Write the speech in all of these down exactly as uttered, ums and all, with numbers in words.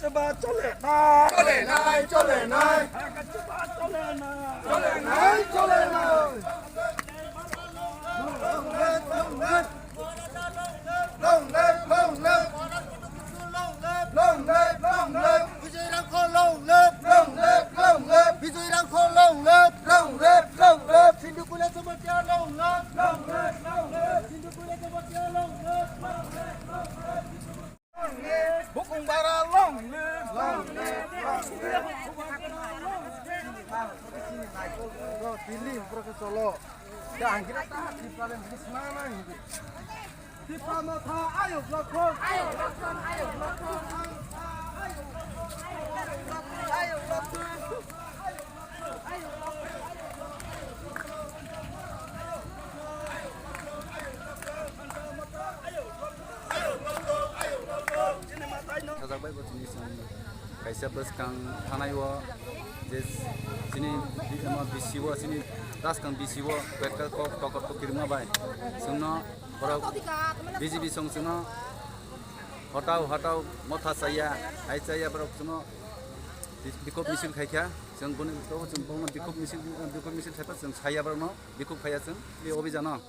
Ba chole na. Chole nai, chole nai. Ba chole na. Chole nai, chole nai. Long live, long live. Long live, long live. Long live, long live. Bijoy Rangkhol long live. Long live, long live. Bijoy Rangkhol long live. Long live, long live. Sindhu Pune Jamatia long live. Long live, long live. Sindhu Pune Jamatia long live. Long live, long live. Bukung bara long live. Long live, long live. Bukung bara long live. Bro, Delhi, bro, ke cholo. Ya, ang kira ta, Tripura le, mungkin semana ini. Tripura motha, ayo, block hole. Ayo, block hole, ayo, block hole. Ayo, block hole, ayo, block hole. Sajak bai bo chini chwng kaisa bwskang thanai o je chini bisi o chini bwskang bisi o kwtal kok tokot tokirma bai chwngno borok B J P song chwngno hotau hotau motha chaya hai chaya borok chwngno bikhok misil khaikha chwng boni to chwng bono bikhok misil bikhok misil khaipa chwng saya borokno bikhok phaiya chwng e obhijano.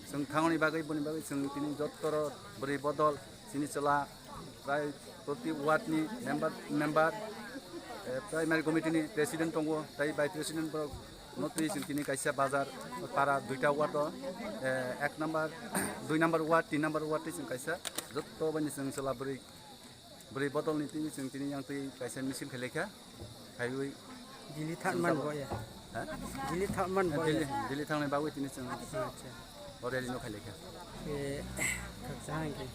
Chwng thangni bagwi, boni bagwi chwng tini jottoro bwrwi bodol, chini chwla, prai proti ward ni member, member, eh, primary committee ni president tongo, tai vice president borok no twi chwng tini kaisa bazar para duita ward o, eh, ek number, dui number ward, tin number ward twi chwng kaisa jotto bani chwng chwla bwrwi Bwrwi bodol ni twi chwng tini yang twi kaisa misil khailai kha. Khaiwi Delhi thang chwng man tabuk bo ya. Ha? Delhi thang man bo Delhi, ya. Delhi thangni bagwi tini chwng Acha. O rally no khailai kha. E, khaksa hang khe.